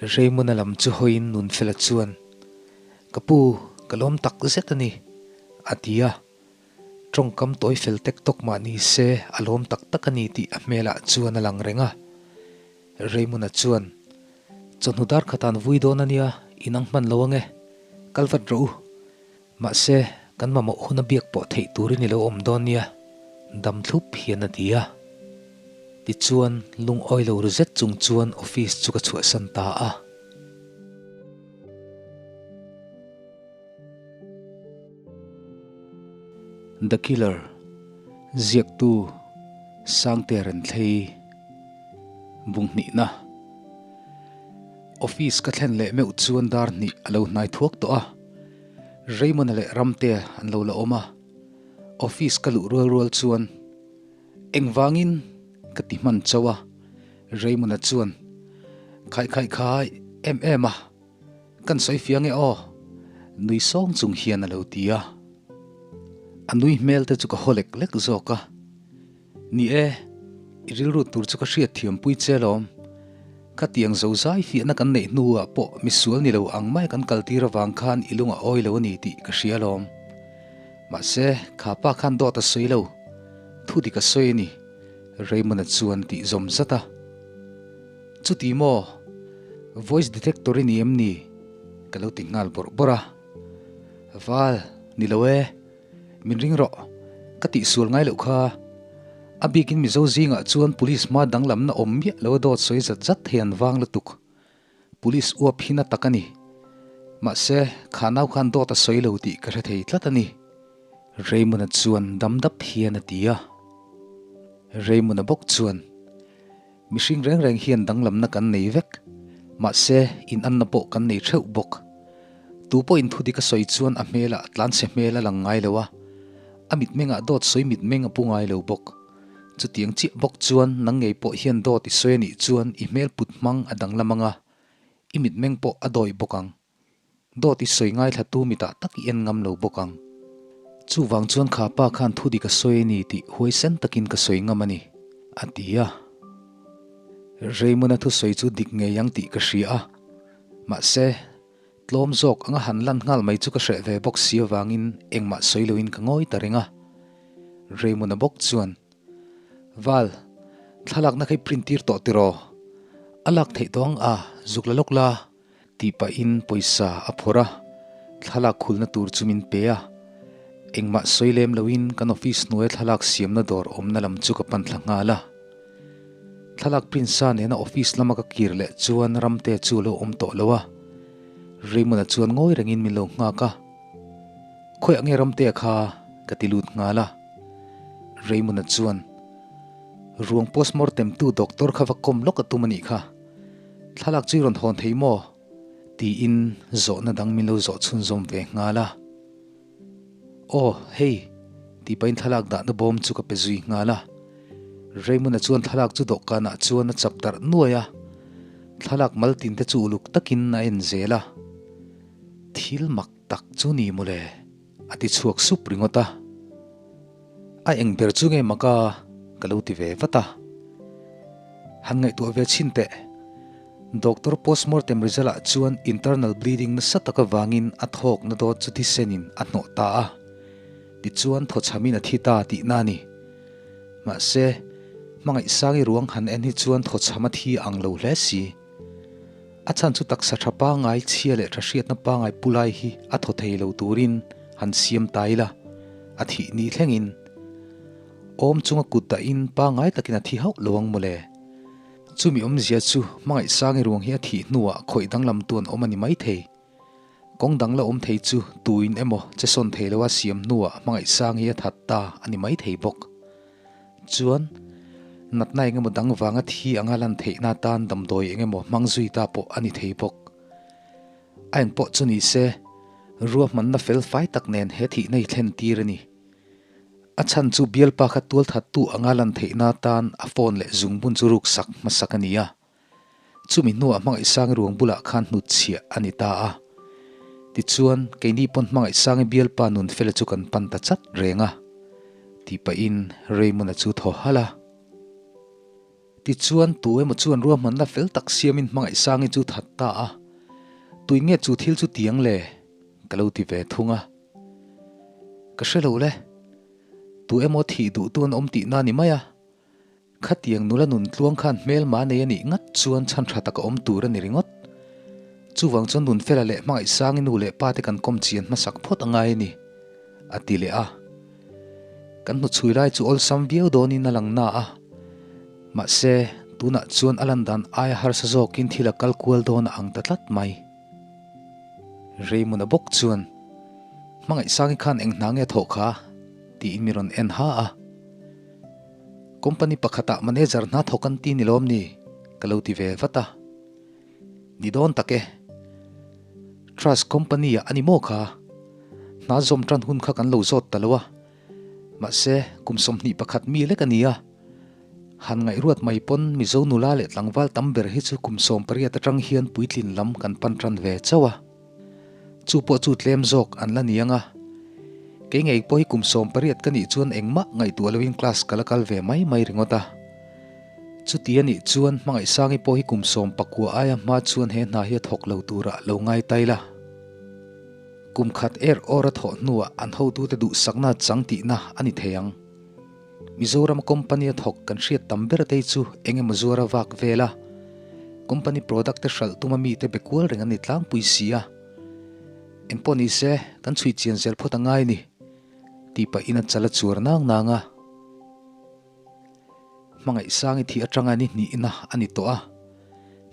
Raymond-a lam chu hawiin Nunfela chuan, Ka pu, ka lawm tak zet a ni, a ti a. Tawngkam tawi fel tek tawk mah ni se a lawm tak tak a ni tih a hmelah chuan a lang reng a. Raymond-a chuan, Chawhnu dar khatan vui dawn a nia, inang hman lo ange. Kal vat rawh u. Mahse, kan mamawh hun a biak pawh theih turin i lo awm dawn nia, dam thlup hian a ti a. Tichuan, lungawi lo ru zet chung chuan office chu ka chhuahsan ta a. The Killer, Ziaktu, Sangte Renthlei, Bunghnihna. Office ka thlen leh meuh chuan dar hnih a lo hnai thuak tawh a, Raymond-a leh Ramtea an lo la awm a. Office ka luh rual rual chuan Engvangin? ka ti hman chauh a, Raymond-a chuan Khai khai khai em em a, kan sawi fiang e aw nui sawng chung hian a lo ti a. A nui hmel te chu ka haw lek lek zawk a. Ni e, i rilru tur chu ka hriat thiampui che alawm. Khatiang zo zai fiahna kan neih hnuah pawh misual ni lo ang mai kan kaltir avang khan i lung a awi lo a ni tih ka hria alawm. Mahse, kha pa khan dawt a sawi lo. Thu dik a sawi a ni, Raymond-a chuan tih zawm zat a. Chuti maw? Voice detector i ni em ni? Ka lo ti nghal bawrh bawrh a. Val, ni lo e. Min ring rawh, ka tihsual ngai loh kha. A bikin Mizo zingah chuan police hma danglamna awm miah lo a dawt sawi zat zat thei an vang lutuk. Police uap hi na tak a ni. Mahse, kha nau khan dawt a sawi lo tih ka hre thei tlat a ni. Raymond-a chuan dam dap hian a ti a. Raymond-a bawk chuan, Mihring reng reng hian danglamna kan nei vek. Mahse, inanna pawh kan nei theuh bawk. Tu pawhin thu dik a sawi chuan a hmelah tlanchhe hmel a lang ngai lo a, a mitmengah dawt sawi mitmeng a pu ngai lo bawk. Chutiang chiah bawk chuan nang ngei pawh hian dawt i sawi a nih chuan i hmel put hmang a danglam ang a, i mitmeng pawh a dawi bawk ang. Dawt i sawi ngaithlatu mitah tak i en ngam lo bawk ang. Chuvang chuan kha pa khan thu dik a sawi a ni tih huaisen takin ka sawi ngam a ni, a ti a. Raymond-a thusawi chu dik ngei ang tih ka hria a, mahse, tlawm zawk anga han lan nghal mai chu ka hreh ve bawk si avangin engmah sawi loin ka ngawi ta reng a. Raymond-a bawk chuan, Val, thlalakna kha i print tir tawh tiraw? A lak theih tawh ang a, zuk la lawk la. Tih pahin pawisa a phawrh a, thlalak khulna tur chu min pe a. Engmah sawi lem loin kan office hnuaia thlalak siamna dawr awmna lam chu ka pan thla nghal a. Thlalak print sa nena office lama ka kir leh chuan Ramte chu a lo awm tawh lo a. Raymond-a chuan ngawi rengin min lo nghak a. Khawiah nge Ramtea kha? ka ti lut nghal a. Raymond-a chuan, Ruang postmortem tu doctor kha va kawm lawk a tum a nih kha. Thlalak chu i rawn hawn thei maw? tiin zawhna dang min lo zawh chhunzawm ve nghal a. Aw, hei, tih pahin thlalak dahna bawm chu ka pe zui nghal a. Raymond-a chuan thlalak chu dawhkanah chuan a chap darh nuai a, thlalak mal tin te chu uluk takin a en zel a. Thil mak tak chu ni mawle, a ti chhuak sup ringawt a. A eng ber chu nge maka ka lo ti ve vat a. Han ngaihtuah ve chhin teh. Doctor postmortem result ah chuan internal bleeding nasa tak avangin a thawkna dawt chu thisenin a hnawh ta a. Tichuan thawchhamin a thi ta tihna a ni. Mahse, hmangaihsangi ruang han en hi chuan thawchham a thi ang lo hle si. A chhan chu taksa tha pangai chhia leh tha hriatna pangai pu lai hi a thaw thei lo turin han siam ta ila, a thih ni thlengin awm chunga kut dahin pangai takin a thi hauh lo ang mawle. Chumi awmzia chu hmangaihsangi ruang hi a thih hnuah khawih danglam tu an awm a ni maithei. Kawng dang la awm thei chu tuin emaw che sawn thei loa siam hnuah hmangaihsangi a that ta a ni maithei bawk. Chuan, natna eng emaw dang vanga thi anga lan theihna atan damdawi eng emaw hmang zui ta pawh a ni thei bawk. A engpawh chu ni se, ruahmanna fel fai tak nen he thihna hi thlen tir a ni. A chhan chu bialpa kha tualthattu anga lan theihna atan a phone leh zungbun chu ruksak hmasak a ni a. Chumi hnuah Hmangaihsangi ruang bulah khan hnutchhiah a ni ta a. Tichuan, keini pawn Hmangaihsangi bialpa Nunfela chu kan pan ta chat reng a, tih pahin Raymond-a chu thaw halh a. Tichuan, tu emaw chuan ruahmanna fel tak siamin Hmangaihsangi chu that ta a, Tuin nge chu thil chu tiang le? ka lo ti ve thung a. Ka hre lo le. Tu emaw thih duhtu an awm tihna ni mai a. Khatiang nula nun tluang khan hmelma nei a nih ngat chuan chhan tha tak a awm tur a ni ringawt. Chuvang chuan Nunfela leh Hmangaihsangi nu leh pa te kan kawm chian hmasak phawt a ngai a ni, a ti leh a. Kan hnuchhui lai chu awlsam viau dawnin a lang na a. Mahse, tunah chuan a lan dan aia harsa zawkin thil a kal kual dawn a ang ta tlat mai. Raymond-a bawk chuan, Hmangaihsangi khan eng hna nge a thawh kha? tiin mi rawn en ha a. Company pakhatah manager hna thawk an ti ni lawm ni? ka lo ti ve vat a. Ni dawn tak e. Trust company ah a ni maw kha? Hna zawm tan hun kha kan lo zawt ta lo a. Mahse, kum 21 mi lek a ni a. Han ngaihruat mai pawn Mizo nula leh tlangval tam ber hi chu kum 18 atang hian puitlin lam kan pan tan ve chauh a. Chu pawh chu tlem zawk an la ni ang a. Kei ngei pawh hi kum 18 ka nih chuan engmah ngaihtuah loin class ka la kal ve mai mai ringawt a. Chuti a nih chuan Hmangaihsangi pawh hi kum 19 aia hma chuan he hna hi a thawk lo turah lo ngai tai la. Kum khat er awr a thawh hnuah an hotute duhsakna chang tihna a ni thei ang. Mizoram company a thawk kan hriat tam ber te chu eng emaw zuar a vak vel a, company product te hralh tuma mite be kual reng an ni tlangpui si a. Engpawh ni se, kan chhui chian zel phawt a ngai ni, tih pahin a chal a chuar nang nang a. Hmangaihsangi thih atanga ni hnihna a ni tawh a,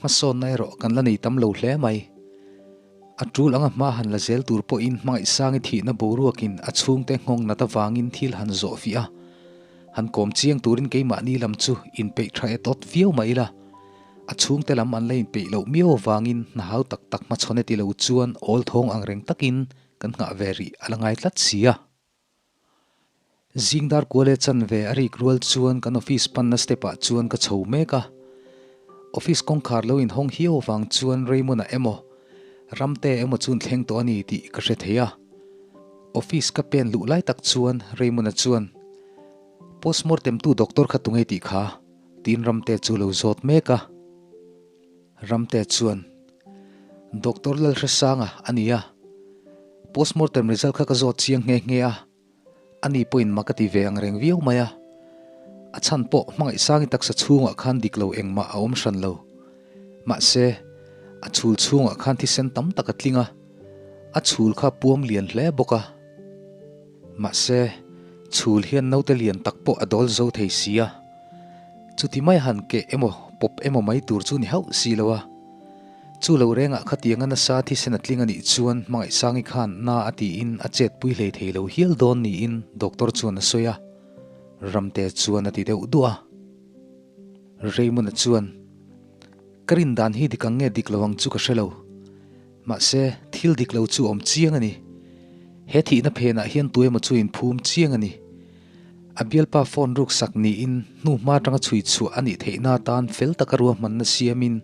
hmasawnna erawh kan la nei tam lo hle mai. A tul anga hma han la zel tur pawhin Hmangaihsangi thihna boruakin a chhungte nghawng nat avangin thil han zawh fiah a, han kawm chiang turin keimahni lam chu inpeih tha et awt viau mah ila, a chhungte lam an la inpeih loh miau avangin hna hau tak tak hmachhawn e ti lo chuan awl thawng ang reng takin kan nghah ve rih a la ngai tlat si a. Zingdar kual e chanve a rik rual chuan kan office panna step ah chuan ka chho mek a. Office kawngkhar lo inhawng hiau avang chuan Raymond-a emaw, Ramte emaw chu an thleng tawh a ni tih ka hre thei a. Office ka pen luh lai tak chuan Raymond-a chuan, Postmortem tu doctor kha tunge tih kha? tiin Ramte chu lo zawt mek a. Ramte chuan, Doctor Lalhresanga a ni a, postmortem result kha ka zawt chiang nghe nghe a, ani pawhin mak a ti ve ang reng viau mai a. A chhan pawh Hmangaihsangi taksa chhungah khan dik lo engmah a awm hran lo. Mahse, a chhul chhungah khan thisen tam tak a tling a, a chhul kha puam lian hle bawk a. Mahse, chhul hian naute lian tak pawh a dawl zo thei si a. Chuti mai han keh emaw pawp emaw mai tur chu ni hauh si lo a. Chu lo rengah khatianga nasa thisen a tling a nih chuan Hmangaihsangi khan na a tiin a chetpui hlei thei lo hial dawn niin doctor chuan a sawi a. Ramte chuan a ti deuh duah a. Raymond-a chuan, Ka rin dan hi dik ang nge dik lo ang chu ka hre lo. Mahse, thil dik lo chu awm chiang a ni. He thihna phenah hian tu emaw chu inphum chiang a ni. A bialpa phone ruk sak niin hnu hma atanga chhui chhuah a nih theihna atan fel taka ruahmanna siamin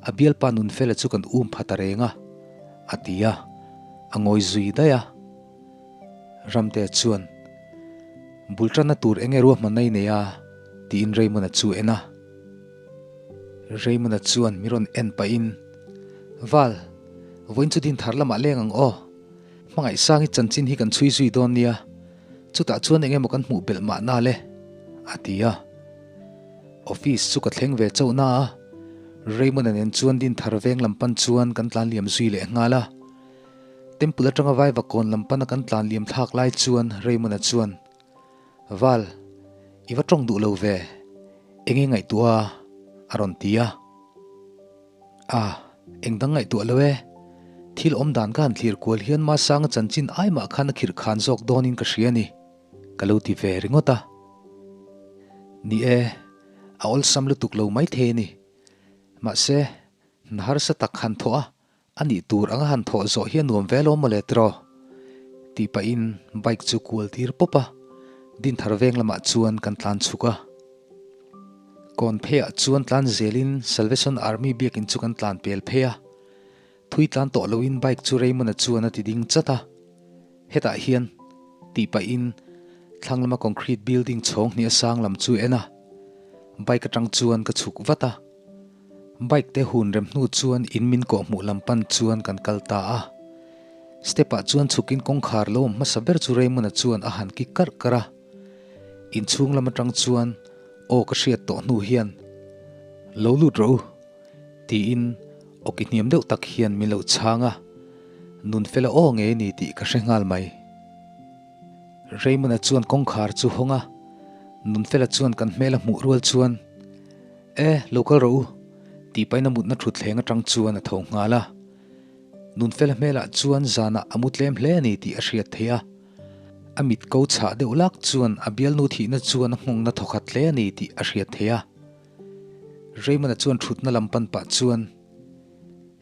a bialpa Nunfela chu kan um pha ta reng a, a ti a, a ngawi zui daih a. Ramtea chuan, Bul tanna tur eng nge ruahmanna i nei a? tiin Raymond-a chu en a. Raymond-a chuan mi rawn en pahin, Val, vawiin chu din thar lamah leng ang aw. Hmangaihsangi chanchin hi kan chhui zui dawn nia, chutah chuan eng emaw kan hmuh belh mahna le, a ti a. Office chu ka thleng ve chauh na a, Raymond-a nen chuan Dinthar veng lam pan chuan kan tlan liam zui leh nghal a. Temple atanga Vaivakawn lam pana kan tlan liam thlak lai chuan Raymond-a chuan, Val, i va tawng duh lo ve, enge ngaihtuah a? a rawn ti a. A, eng dang ngaihtuah lo e. Thil awm dan ka han thlir kual hian Masanga chanchin ai mah khan a khirh khan zawk dawnin ka hria a ni, ka lo ti ve ringawt a. Ni e, a awlsam lutuk lo maithei a ni. Mahse, hna harsa tak han thawh a, a nih tur anga han thawh zawh hi a nuam ve lo mawle tiraw? Tih pahin bike chu kual tir pawp a, Dinthar veng lamah chuan kan tlan chhuk a. Kawn pheiah chuan tlan zelin Salvation Army biakin chu kan tlan pel phei a. Thui tlan tawh loin bike chu Raymond-a chuan a ti ding chat a. Hetah hian tih pahin thlang lama concrete building chhawng hnih a sang lam chu en a. Bike atang chuan ka chhuk vat a. Bike te hun rem hnu chuan in min kawh hmuh lam pan chuan kan kal ta a. Step ah chuan chhukin kawngkhar lo awm hmasa ber chu Raymond-a chuan a han kik karh karh a. Inchhung lam atang chuan aw ka hriat tawh hnu hian, Lo lut rawh u, tiin aw ki hniam deuh tak hian min lo chhang a. Nunfela aw ngei ni tih ka hre nghal mai. Raymond-a chuan kawngkhar chu hawng a, Nunfela chuan kan hmel a hmuh rual chuan, E, lo kal rawh u, tih pahin a mutna thutthleng atang chuan a tho nghal a. Nunfela hmelah chuan zanah a mu tlem hle a ni tih a hriat theih a. A mit ko chhah deuh lak chuan a bialnu thihna chuan a nghawngna thawkhat hle a ni tih a hriat theih a. Raymond-a chuan thutna lam pan pah chuan,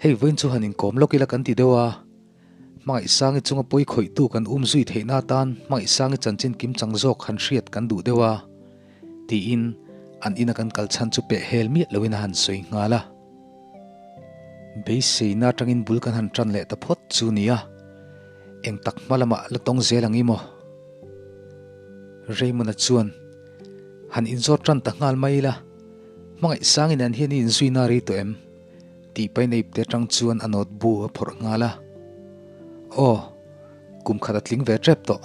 Hei vawiin chu han inkawm lawk ila kan ti deuh a. Hmangaihsangi chunga pawi khawihtu kan um zui theihna atan Hmangaihsangi chanchin kim chang zawk han hriat kan duh deuh a, tiin an ina kan kal chhan chu peh hel miah loin a han sawi nghal a. Beiseina atangin bul kan han tan leh ta phawt chu nia, eng tak hma lamah la tawng zel ang i maw? Raymond-a chuan han inzawt tan ta nghal mai ila, Hmangaihsangi nen hian i inzuina rei tawh em? Tih pain aip te atang chuan a note bu a phawrh nghal a. Aw, kum khat a tling ve tep tawh,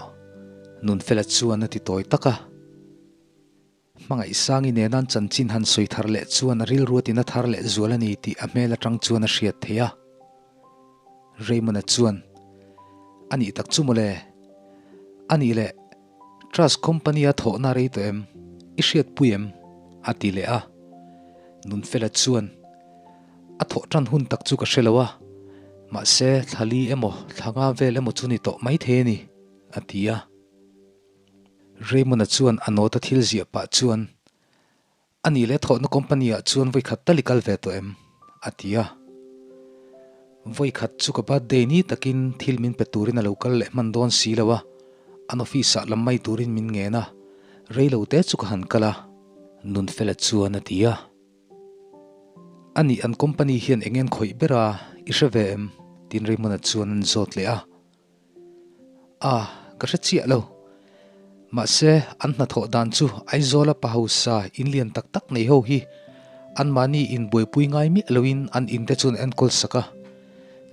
Nunfela chuan a ti tawi tak a. Hmangaihsangi nena an chanchin han sawi thar leh chuan a rilru a tina thar leh zual a ni tih a hmel atang chuan a hriat theih a. Raymond-a chuan, A nih tak chu mawle. A nih leh, Trust company a thawhna rei tawh em? I hriatpui em? a ti leh a. Nunfela chuan, A thawh tan hun tak chu ka hre lo a, mahse thla li emaw thla nga vel emaw chu ni tawh maithei a ni, a ti a. Raymond-a chuan a note a thil ziah pah chuan, A nih leh thawhna company ah chuan vawikhat tal i kal ve tawh em? a ti a. Vawikhat chu ka birthday ni takin thil min pe turin a lo kal leh hman dawn si lo a, an office ah lam mai turin min ngen a, rei lo te chu ka han kal a, Nunfela chuan a ti a. A nih an company hian eng en khawih ber a, i hre ve em? tiin Raymond-a chuan an zawt leh a. A, ka hre chiah lo. Mahse, an hnathawh dan chu Aizawla pa hausa in lian tak tak nei ho hi anmahni in buaipui ngai miah loin an in te chu an enkawl sak a.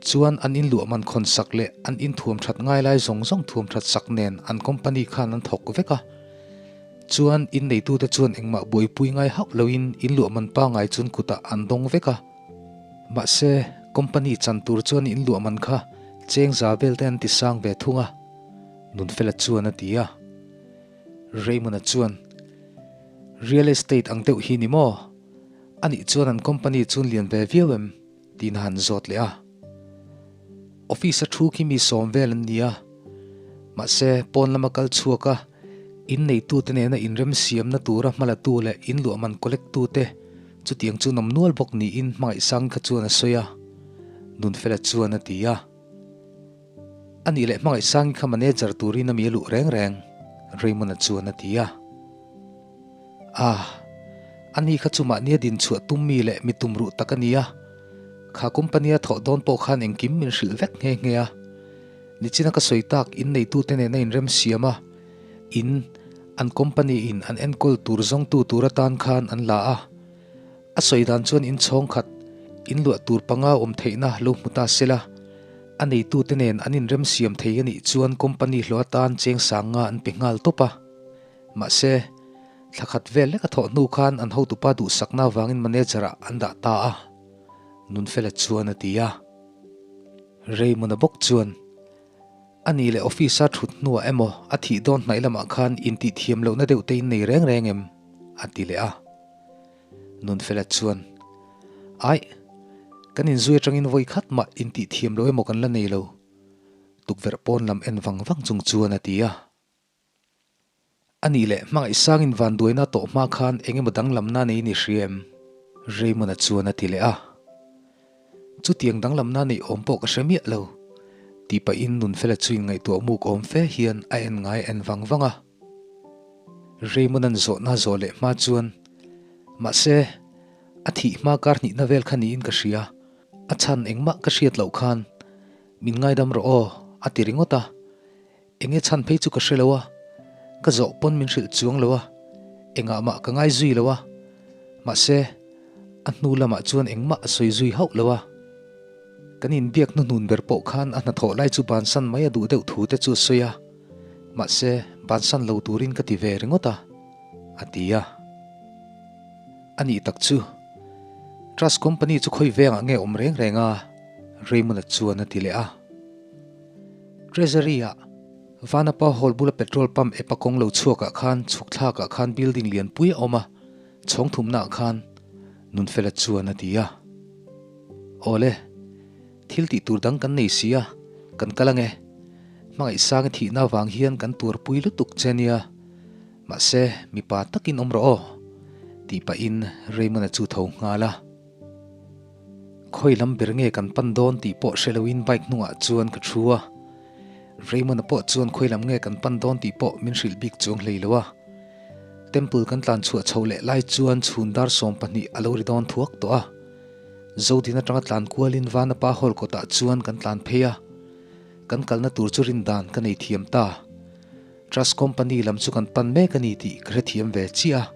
Chuan an in luah man khawn sak leh an in thuam that ngai lai zawng zawng thuam that sak nen an company khan an thawk vek a. Chuan in neitute chuan engmah buaipui ngai hauh loin in luah man pangai chun kutah an dawng vek a. Mahse, company chan tur chuan in luah man kha cheng za vel te an ti sang ve thung a, Nunfela chuan a ti a. Raymond-a chuan, Real estate ang deuh hi ni maw? Anih chuan an company chu lian ve viau em? tiin a han zawt leh a. Office a thu khi mi sawm vel an ni a, mahse pawn lama kal chhuak a, in neitute nena inremsiamna tura hmalatu leh in luah man collect tute Chutiang chu nawm nual bawk niin Hmangaihsang kha chuan a sawi a, Nunfela chuan a ti a. A nih leh Hmangaihsangi kha manager turin a mi a luh reng reng, Raymond-a chuan a ti a. Ah, a ni kha chu mahni a din chhuah tum mi leh mi tum ruh tak a ni a, kha company a thawh dawn pawh khan engkim min hrilh vek nghe nghe a. Nichina ka sawi tak in neitute nena inremsiam a, In, an company in an enkawl tur zawngtu tur atan khan an la a. A sawi dan chuan in chhawng khat, in luah tur panga awm theihna lo hmu ta sela, a neitute nen an inremsiam thei a nih chuan company hlawh atan cheng sang nga an pe nghal tawp a. Mahse, thla khat vel lek a thawh hnu khan an hotupa duhsakna avangin manager ah an dah ta a, Nunfela chuan a ti a. Raymond-a bawk chuan. A nih leh office a thut hnuah emaw a thih dawn hnaih lamah khan intih thiam lohna deuh te in nei reng reng em? a ti leh a. Nunfela chuan, Aih, kan inzui atangin vawi khat mah intih thiam loh emaw kan la nei lo, tukverh pawn lam en vang vang chung chuan a ti a. A nih leh hmangaihsangin vanduaina tawh hma khan eng emaw danglamna nei ni hria em? Raymond-a chuan a ti leh a. Chutiang danglamna neih awm pawh ka hre miah lo, tih pahin Nunfela chu inngaihtuah muk awm fe hian a en ngai en vang vang a. Raymond-a'n zawhna zawh leh hma chuan, Mahse, a thih hma kar hnihna vel kha niin ka hria, a chhan engmah ka hriat loh khan min ngaidam rawh aw, a ti ringawt a. Enge chhan phei chu ka hre lo a, ka zawh pawn min hrilh chuang lo a, engah mah ka ngai zui lo a. Mahse, a hnu lamah chuan engmah a sawi zui hauh lo a. Kan inbiak hnuhnun ber pawh khan a hnathawh lai chu bansan mai a duh deuh thu te chu a sawi a, mahse, bansan lo turin ka ti ve ringawt a, a ti a. A nih tak chu, Trust Company chu khawi vengah nge awm reng reng a? Raymond-a chuan a ti leh a. Treasury-ah Vanapa Hall bula petrol pump epa kawng lo chhuakah khan chhuk thlakah khan building lianpui a awm a, chhawng thumnaah khan Nunfela chuan a ti a. Awle, thil tih tur dang kan nei si a, kan kal ange. Hmangaihsanga thihna avang hian kan tuarpui lutuk che nia. Mahse, mipa takin awm rawh aw, tih pahin Raymond-a chu tho nghal a. Khawi lam ber nge kan pan dawn tih pawh hre loin bike hnungah chuan ka thu a. Raymond-a pawh chuan khawi lam nge kan pan dawn tih pawh min hrilh bik chuang hlei lo a. Temple kan tlan chhuah chho leh lai chuan chhun dar 12 a lo ri dawn thuak tawh a. Zodin atanga tlan kualin Vanapa Hall kawtah chuan kan tlan phei a. Kan kalna tur chu rindan ka nei thiam ta. Trust Company lam chu kan pan mek a ni tih ka hrethiam ve chiah a.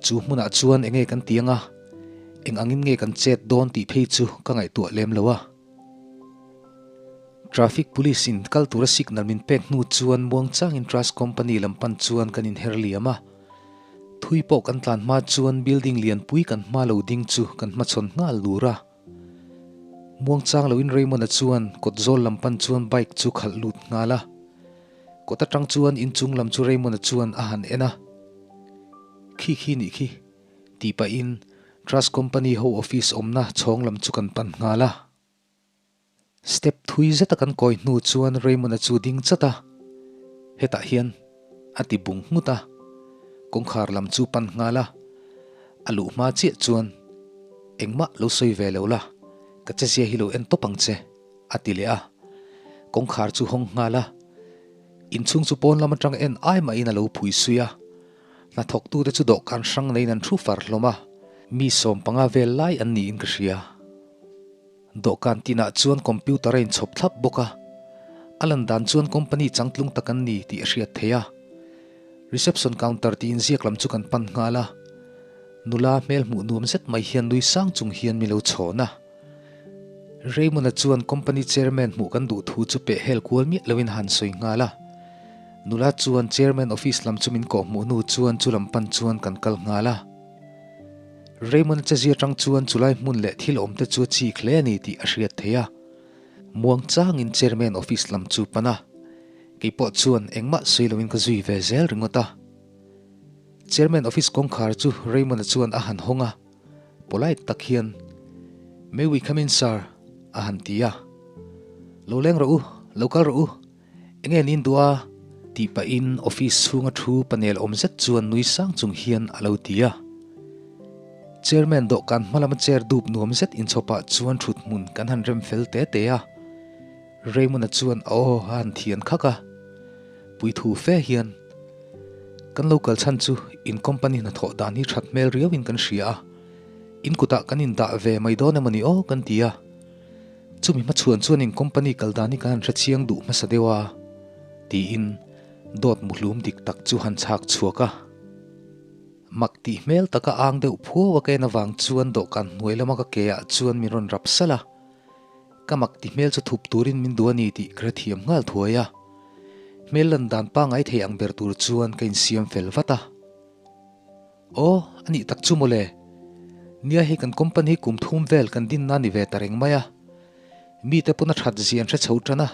Chu hmunah chuan enge kan ti anga, eng angin nge kan chet dawn tih phei chu ka ngaihtuah lem lo a. Traffic Police in kal tura signal min pek hnu chuan muangchangin Trust Company lam pan chuan kan inher liam a. Thui pawh kan tlan hma chuan building lianpui kan hma lo ding chu kan hmachhawn nghal lur a. Muangchang loin Raymond-a chuan kawt zawl lam pan chuan bike chu khalh lut nghal a. Kawt atang chuan inchung lam chu Raymond-a chuan a han en a. Khi khi nih khi, tih pahin Trust Company ho office awmna chhawng lam chu kan pan nghal a. Step thui zeta kan kawi hnu chuan Raymond-a chu ding chat a, hetah hian a ti bung nghut a, kawngkhar lam chu pan nghal a, a luh hma chiah chuan engmah lo sawi ve lo la, ka chezia hi lo en tawp ang che, a ti leh a, kawngkhar chu hawng nghal a, inchhung chu pawn lam atang en ai mahin a lo phui sui a, hnathawktute chu dawhkan hrang neiin an thu far hlawm a, mi 15 vel lai an niin ka hria. Dawhkan tinah chuan computer a inchhawp thlap bawk a, a lan dan chuan company changtlung tak an ni tih a hriat theih a. Reception counter tih inziak lam chu kan pan nghal a, nula hmel hmuh nuam zet mai hian nui sang chung hian mi lo chhawn a. Raymond-a chuan company chairman hmuh kan duh thu chu peh hel kual miah loin a han sawi nghal a. Nula chuan chairman office lam chu min kawh hmuh hnu chuan chu lam pan chuan kan kal nghal a. Raymond chezia atang chuan chulai hmun leh thil awm te chu a chik hle a ni tih a hriat theih a. Muang changin chairman office lam chu pan a, keipawh chuan engmah sawi loin ka zui ve zel ringawt a. Chairman office kawngkhar chu Raymond-a chuan a han hawng a, polite tak hian, May we come in sir? a han ti a. Lo leng rawh u, lo kal rawh u, Enge nin duh a? tih pahin office chhunga thu panel awm zet chuan nui sang chung hian a lo ti a. Chairman dawhkan hma lama chair dup nuam zet inchhawpah chuan thut hmun kan han rem fel te te a. Raymond-a chuan a aw a han thian khak a. Puithu fe hian, Kan lo kal chhan chu in company hnathawh dan hi that hmel riauin kan hria a, in kutah kan indah ve mai dawn emaw ni aw kan ti a. Chumi hmachhuan chuan in company kal dan hi kan han hrechiang duh hmasa deuh a, tiin dawt muhlum dik tak chu han chhak chhuak a. Mak tih hmel taka ang deuh phuau a ka en avang chuan dawhkan hnuai lama ka ke ah chuan min rawn rap salh a. Ka mak ti hmel chu thup turin min duh a ni tih ka hrethiam nghal thuai a. Hmel lan dan pangngai thei ang ber tur chuan ka insiam fel vat a. Aw, a nih tak chu mawle. Nia hei kan company hi kum thum vel kan dinna ni ve ta reng mai a. Mite pawn a that zia an hre chho tan a.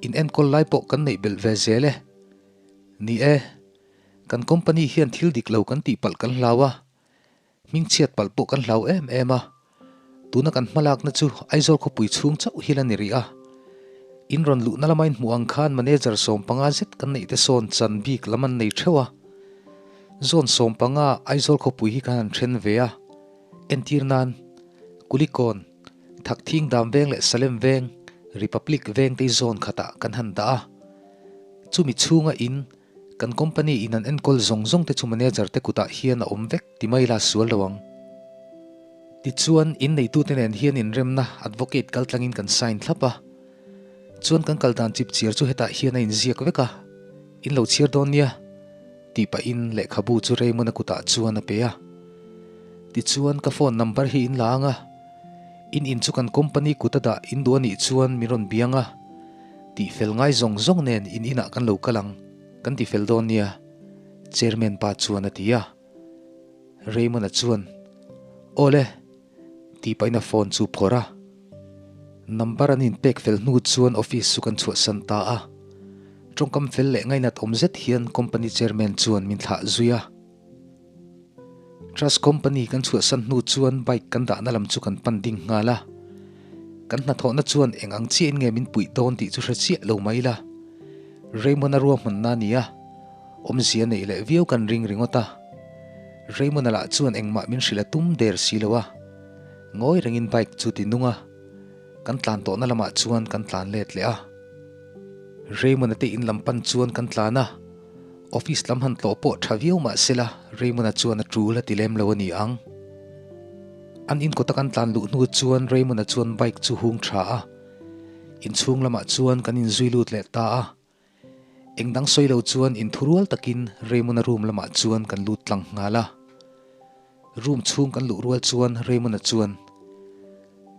In enkawl lai pawh kan neih belh ve zel e. Ni e, kan company hian thil dik lo kan tih palh kan hlau a. Hmingchhiat palh pawh kan hlau em em a. Tuna kan hmalakna chu Aizawl khawpui chhung chauh hi la ni rih a. In rawn luhna lama inhmuh ang khan manager 15 zet kan neih te sawn chan bik lam an nei theuh a. Zone 15 Aizawl khawpui hi kan han then ve a. Entir nan, Kulikawn, Thakthing Dam Veng leh Salem Veng, Republic Veng te hi zone khatah kan han dah a. Chumi chhunga in Kan company in an enkawl zawng zawng te chu manager te kutah hian a awm vek ti mai la sual lo ang. Tichuan, in neitute nen hian inremna advocate kal tlangin kan sign thlap a. Chuan kan kal dan chip chiar chu hetah hian a inziak vek a, in lo chhiar dawn nia, tih pahin lehkhabu chu Raymond-a kutah chuan a pe a. Tichuan ka phone number hi in la ang a, in in chu kan company kut a dah in duh a nih chuan min rawn biang a, tihfel ngai zawng zawng nen in inah kan lo kal ang, kan tifel dawn nia, Chairman pa chuan a ti a. Raymond-a chuan, Awle, tih pahin a phone chu phawrh a. Number an inpek fel hnu chuan office chu kan chhuahsan ta a. Tawngkam fel leh ngainat awm zet hian company chairman chuan min thlah zui a. Trust company kan chhuahsan hnu chuan bike kan dahna lam chu kan pan ding nghal a. Kan hnathawhna chuan eng ang chiahin nge min puih dawn tih chu hre chiah lo mai ila. Raymond-a ruahmanna a ni a, awmzia neih leh viau kan ring ringawt a. Raymond-a lah chuan engmah min hrilh a tum der si lo a. Ngawi rengin bike chu ti nung a, kan tlan tawhna lamah chuan kan tlan let leh a. Raymond-a te in lam pan chuan kan tlan a. Office lam han tlawh pawh tha viau mah sela Raymond-a chuan a tul a ti lem lo a ni ang. An inkawta kan tlan luh hnu chuan Raymond-a chuan bike chu hung tha a, inchhung lamah chuan kan inzui lut leh ta a. Eng dang sawi lo chuan inthurual takin Raymond-a room lamah chuan kan lut tlang nghal a. Room chhung kan luh rual chuan Raymond-a chuan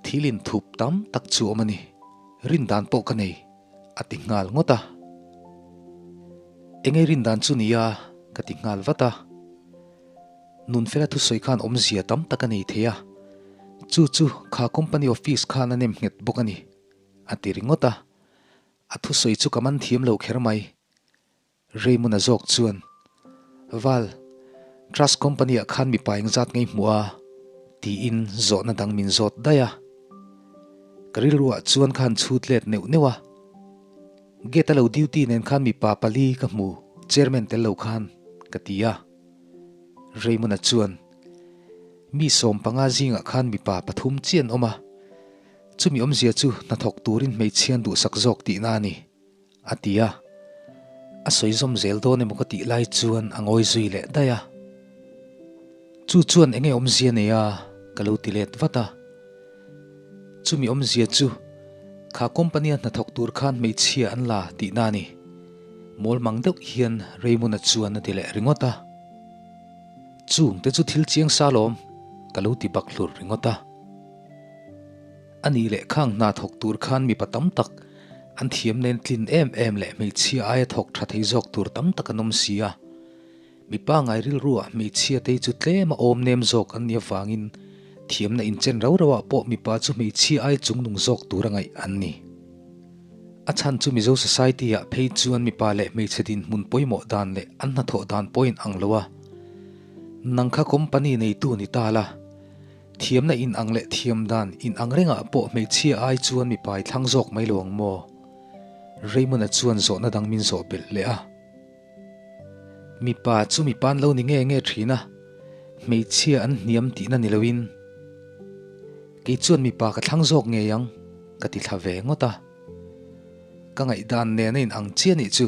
thil inthup tam tak chu awm a ni, rin dan pawh ka nei. A ti nghal ngawt a. Engei rin dan chu nia ka ti nghal vat a. Nunfela thusawi khan awmzia tam tak a nei thei a, chu chu kha company office khan a nem nghet bawk a ni, a ti ringawt a. A thusawi chu ka man thiam lo kher mai. Raymond-a zawk chuan, Val, Trust Company-ah khan mipa engzat ngei hmuh a? tiin zawhna dang min zawt daih a. Ka rilruah chuan khan chhut let neuh neuh a. Gate-a lo duty nen khan mipa pali ka hmu, chairman tel lo khan, ka ti a. Raymond-a chuan, Mi 15 zingah khan mipa pathum chiah an awm a, chumi awmzia chu hnathawk turin hmeichhian duhsak zawk tihna a ni. A ti a, a sawi zawm zel dawn emaw ka tih lai chuan a ngawi zui leh daih a. Chu chuan enge awmzia nei a? Ka lo ti let vat a. Chumi awmzia chu kha company a hnathawk tur khan hmeichhia an la tihna a ni. Mawl mang deuh hian Raymond-a chuan a ti leh ringawt a. Chung te chu thil chiang sa lawm, ka lo ti bak hlur ringawt a. A nih leh khang hna thawk tur khan mipa tam tak an thiam nen tlin em em leh hmeichhia aia thawk tha thei zawk tur tam tak an awm si a. Mipa ngai rilruah hmeichhia te hi chu tlem a awm nem zawk an nih avangin thiamna inchen rau rauah pawh mipa chu hmeichhia aia chungnung zawk tur a ngaih an ni. A chhan chu Mizo society-ah phei chuan mipa leh hmeichhe dinhmun pawimawh dan leh an hnathawh dan pawh a inang lo a. Nang kha company neitu ni ta la. Thiamna in ang leh thiam dan in ang rengah pawh hmeichhia ai chuan mipa i thlang zawk mai lo ang maw? Raymond-a chuan zawhna dang min zawh belh leh a. Mipa chu mipa an lo ni nge nge thin a, hmeichhia an hniam tihna ni loin kei chuan mipa ka thlang zawk ngei ang ka ti thla ve ngawt a. Ka ngaihdan nen a in ang chiah nih chu.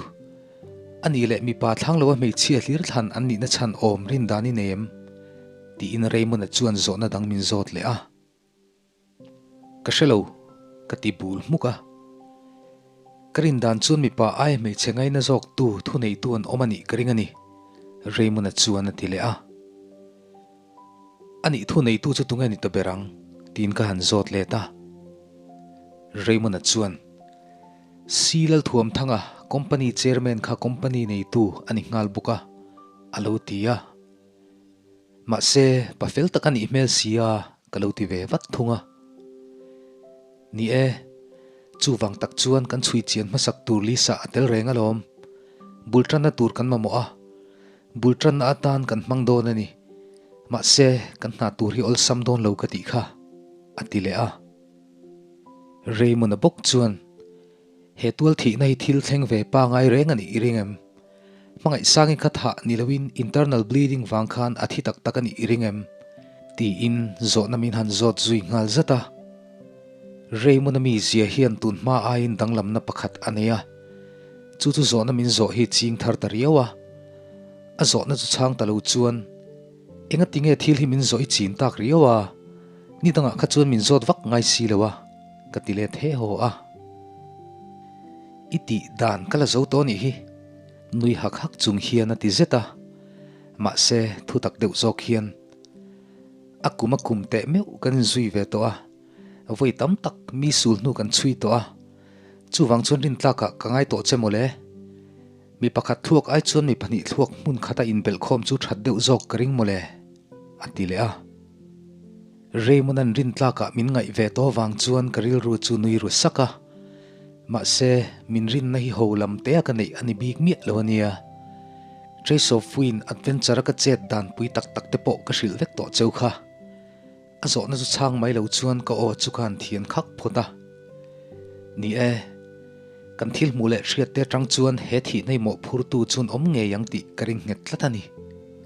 A nih leh mipa thlang loa hmeichhia hlir thlan an nihna chhan awm rin dan i nei em? Tiin Raymond-a chuan zawhna dang min zawt leh a. Ka hre lo, ka ti bul hmuk a. Ka rin dan chuan mipa aia hmeichhe ngaina zawktu thuneitu an awm a nih ka ring a ni, Raymond-a chuan a ti leh a. A nih thuneitu chu tunge ni ta ber ang? Tiin ka han zawt let a. Raymond-a chuan, Si Lalthuamthanga, company chairman kha company neitu a ni nghal bawk a, a lo ti a. Mahse, pa fel tak a nih hmel si a, ka lo ti ve vat thung a. Ni e, chuvang tak chuan kan chhui chian hmasak tur Lisa a tel reng alawm. Bul tanna tur kan mamawh a, bul tanna atan kan hmang dawn a ni. Mahse, kan hna tur hi awlsam dawn lo ka tih kha, a ti leh a. Raymond-a bawk chuan, He tual thihna hi thil thleng ve pangai reng a nih i ring em? Hmangaihsangin kha thah ni loin internal bleeding vang khan a thi tak tak a nih i ring em? Tiin zawhna min han zawt zui nghal zat a. Raymond-a mizia hian tun hma aiin danglamna pakhat a nei a, chu chu zawhna min zawh hi ching thar ta riau a. A zawhna chu chhang ta lo chuan, Engati nge thil hi min zawh i chin tak riau a? Ni dangah kha chuan min zawt vak ngai si lo a, ka ti let he haw a. I tih dan ka la zo tawh nih hi, nui hak hak chung hian a ti zet a. Mahse, thu tak deuh zawk hian. A kum a kum teh meuh kan inzui ve tawh a, vawi tam tak mi sul hnu kan chhui tawh a, chuvang chuan rintlakah ka ngai tawh che mawle. Mi pakhat thluak ai chuan mi pahnih thluak hmun khata inbelhkhawm chu that deuh zawk ka ring mawle, a ti leh a. Raymond-a'n rintlakah min ngaih ve tawh vang chuan ka rilru chu nui ru sak a. Mahse, min rinna hi ho lam te a ka neih a ni bik miah lo a nia. Trace of Wind adventure-a ka chet dan pui tak tak te pawh ka hrilh vek tawh cheu kha. A zawhna chu chhang mai lo chuan ka aw chu ka han thian khak phawt a. Ni e, kan thil hmuh leh hriat te atang chuan he thihna i mawhphurtu chuan awm ngei ang tih ka ring nghet tlat a ni,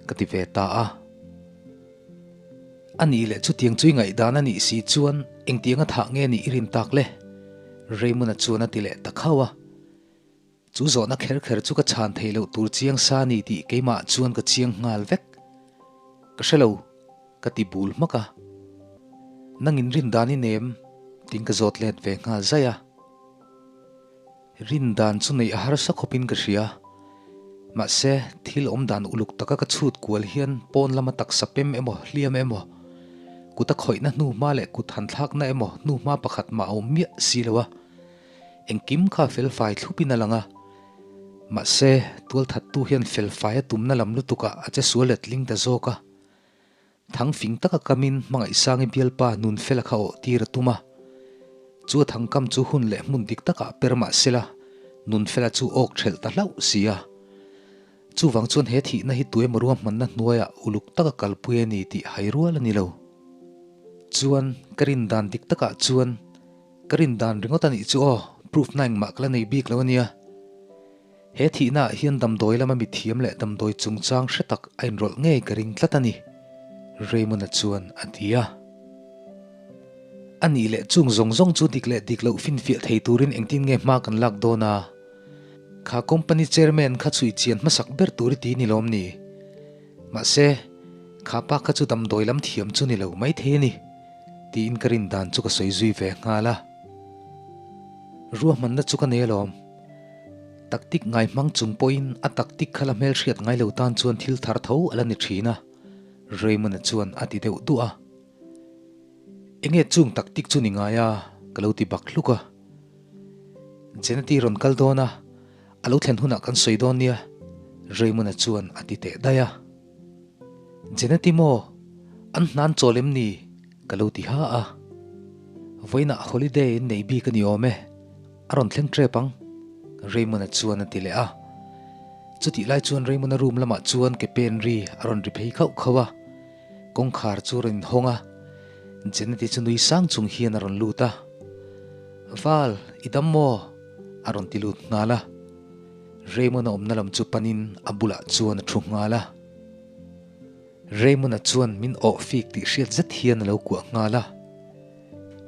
ka ti ve ta a. A nih leh chutiang chu i ngaihdan a nih si chuan engtianga thah nge nih i rin tak le? Raymond-a chuan a ti leh ta khauh a. Chu zawhna kher kher chu ka chhan theih loh tur chiang sa ni tih keimah chuan ka chiang nghal vek. Ka hre lo, ka ti bul hmak a. Nang in rin dan i nem? Tiin ka zawt let ve nghal zaih a. Rin dan chu neih a harsa khawpin ka hria. Mahse, thil awm dan uluk taka ka chhut kual hian pawn lama taksa pem emaw hliam emaw, kut a khawihna hnuhma leh kut han thlakna emaw hnuhma pakhat mah a awm miah si lo a. Engkim kha felfai thlupin a lang a. Mahse, tualthattu hian felfai a tumna lam lutukah a che sual letling ta zawk a. Thang fing taka kamin Hmangaihsangi bialpa Nunfela kha awh tir a tum a. Chu a thangkam chu hun leh hmun dik takah per mah sela, Nunfela chu awk ṭhelh ta hlauh si a. Chuvang chuan he thihna hi tuemaw ruahmanna hnuaiah uluk taka kalpui a ni tih hai rual a ni lo. Chuan, ka rin dan dik takah chuan ka rin dan ringawt a nih chu aw, proof na engmah ka la nei bik lo a nia. He thihnaah hian damdawi lama mithiam leh damdawi chungchang hre tak a inrawlh ngei ka ring tlat a ni, Raymond-a chuan a ti a. A nih leh chung zawng zawng chu dik leh dik loh finfiah thei turin engtin nge hma kan lak dawn a? Kha company chairman kha chhui chian hmasak ber tur i ti ni lawm ni? Mahse, kha pa kha chu damdawi lam thiam chu ni lo maithei a ni, tiin ka rin dan chu ka sawi zui ve nghal a. Ruahmanna chu ka nei alawm. Taktik ngai hmang chung pawhin a taktik kha la hmelhriat ngai lo tan chuan thil thar tho a la ni thin a, Raymond-a chuan a ti deuh duah a. Enge chung taktik chu ni ngai a? ka lo ti bak hluk a. Jeneti rawn kal dawn a, a lo thlen hunah kan sawi dawn nia, Raymond-a chuan a ti teh daih a. Jeneti maw? An hnan chawl em ni? Ka lo ti ha a. Vawiinah holiday in nei bik a ni awm e. A rawn thleng tep ang, Raymond-a chuan a ti leh a. Chutih lai chuan Raymond-a room lamah chuan ke pen ri a rawn ri phei khauh khauh a. Kawngkhar chu a rawn inhawng a, Jeneti chu nui sang chung hian a rawn lut a. Val, i dam maw? a rawn ti lut nghal a. Raymond-a awmna lam chu panin a bulah chuan a thu nghal a. Raymond-a chuan min awh fik tih hriat zet hian a lo kuah nghal a.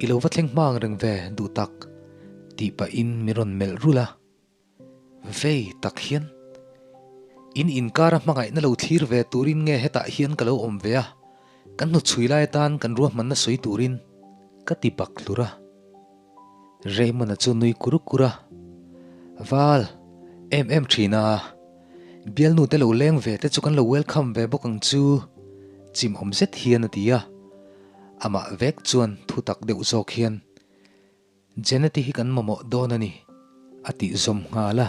I lo va thleng hma ang reng ve, duh tak, tih pahin min rawn melh rulh a. Vei tak hian, in inkara hmangaihna lo thlir ve turin nge hetah hian ka lo awm ve a, kan hnuchhui lai atan kan ruahmanna sawi turin, ka ti bak hlur a. Raymond-a chu nui kur kur a, Val, em em thin a, bialnu te lo leng ve te chu kan lo welcome ve bawk ang chu, chimawm zet hian a ti a. Amah vek chuan thu tak deuh zawk hian, Jeneti hi kan mamawh dawn a ni, a tih zawm nghal a.